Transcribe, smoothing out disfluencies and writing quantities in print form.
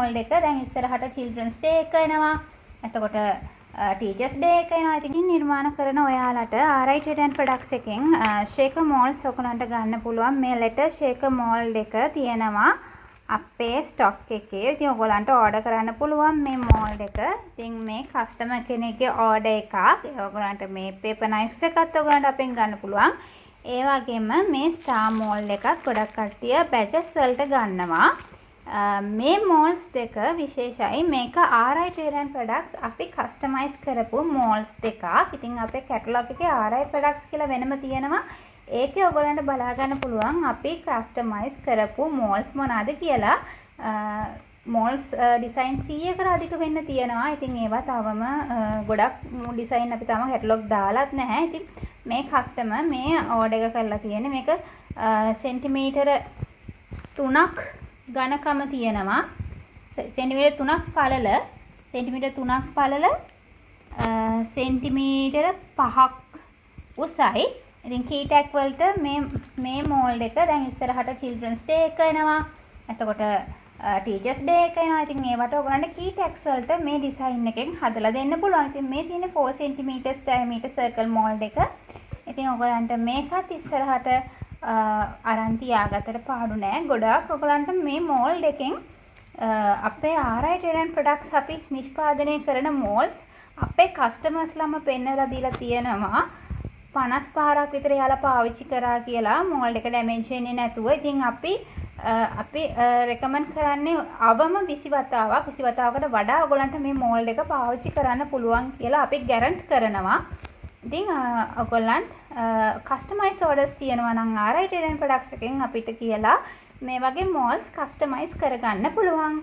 Mould එක දැන් ඉස්සරහට චිල්ඩ්‍රන්ස් ඩේ එක එනවා. එතකොට ටීචර්ස් ඩේ එක එනවා. ඉතින් නිර්මාණ කරන ඔයාලට RI Trade and Products එකෙන් ෂේකර් මෝල්ඩ්ස් ඔයගොල්ලන්ට ගන්න පුළුවන්. මේ ලෙටර් ෂේකර් මෝල්ඩ් එක තියෙනවා අපේ ස්ටොක් එකේ. ඉතින් ඔයගොල්ලන්ට ඕඩර් කරන්න පුළුවන් මේ මෝල්ඩ් එක. ඉතින් මේ කස්ටමර් කෙනෙක්ගේ ඕඩර් එකක්. ඔයගොල්ලන්ට මේ පේපර් නයිෆ් එකත් ඔයගොල්ලන්ට අපෙන් ගන්න පුළුවන්. ඒ වගේම මේ ස්ටාර් මෝල්ඩ් එකත් ගොඩක් කට්ටිය බැචස් වලට ගන්නවා. මේ මෝල්ඩ්ස් දෙක විශේෂයි. මේක RI Trade and Products අපි කස්ටමයිස් කරපු මෝල්ඩ්ස් දෙකක්. ඉතින් අපේ කැටලොග් එකේ RI Products කියලා වෙනම තියෙනවා. ඒකේ ඔයගොල්ලන්ට බලා ගන්න පුළුවන් අපි කස්ටමයිස් කරපු මෝල්ඩ්ස් මොනවාද කියලා. මෝල්ඩ්ස් ඩිසයින් 100කට අධික වෙන්න තියෙනවා. ඉතින් ඒවා තවම ගොඩක් ඩිසයින් අපි තාම කැටලොග් දාලත් නැහැ. ඉතින් මේ කස්ටමර් මේ ඕඩර් එක කරලා තියෙන්නේ. මේක සෙන්ටිමීටර 3ක් ඝනකම තියෙනවා. සෙන්ටිමීටර 3ක් පළල, සෙන්ටිමීටර 3ක් පළල, සෙන්ටිමීටර 5ක් උසයි. ඉතින් කී ටැග් වලට මේ මේ මෝල්ඩ් එක දැන් ඉස්සරහට චිල්ඩ්‍රන්ස් ඩේ එක එනවා. එතකොට ටීචර්ස් ඩේ එක එනවා. ඉතින් ඒවට ඔයගොල්ලන්ට කී ටැග්ස් වලට මේ ඩිසයින් එකෙන් හදලා දෙන්න පුළුවන්. ඉතින් මේ තියෙන 4 centimeters diameter circle mould එක. ඉතින් ඔයගොල්ලන්ට මේකත් ඉස්සරහට අරන් තියාගත්තට පාඩු නෑ. ගොඩාක් ඔයගොල්ලන්ට මේ මෝල්ඩ් එකෙන් අපේ RI Trade and Products අපි නිෂ්පාදනය කරන මෝල්ඩ්ස් අපේ කස්ටමර්ස්ලම පෙන්නලා දීලා තියෙනවා. 50 පාරක් විතර එයාලා පාවිච්චි කරා කියලා මෝල්ඩ් එක ඩැමේජ් වෙන්නේ නැතුව. ඉතින් අපි අපි රෙකමන්ඩ් කරන්නේ අවම 20 වතාවක්, 20 වතාවකට වඩා ඔයගොල්ලන්ට මේ මෝල්ඩ් එක පාවිච්චි කරන්න පුළුවන් කියලා අපි ගැරන්ට් කරනවා. ඉතින් ඔයගොල්ලන්ට කස්ටමයිස් ඕඩර්ස් තියෙනවා නම් RI Trade and Products එකෙන් අපිට කියලා මේ වගේ මෝල්ඩ්ස් කස්ටමයිස් කරගන්න පුළුවන්.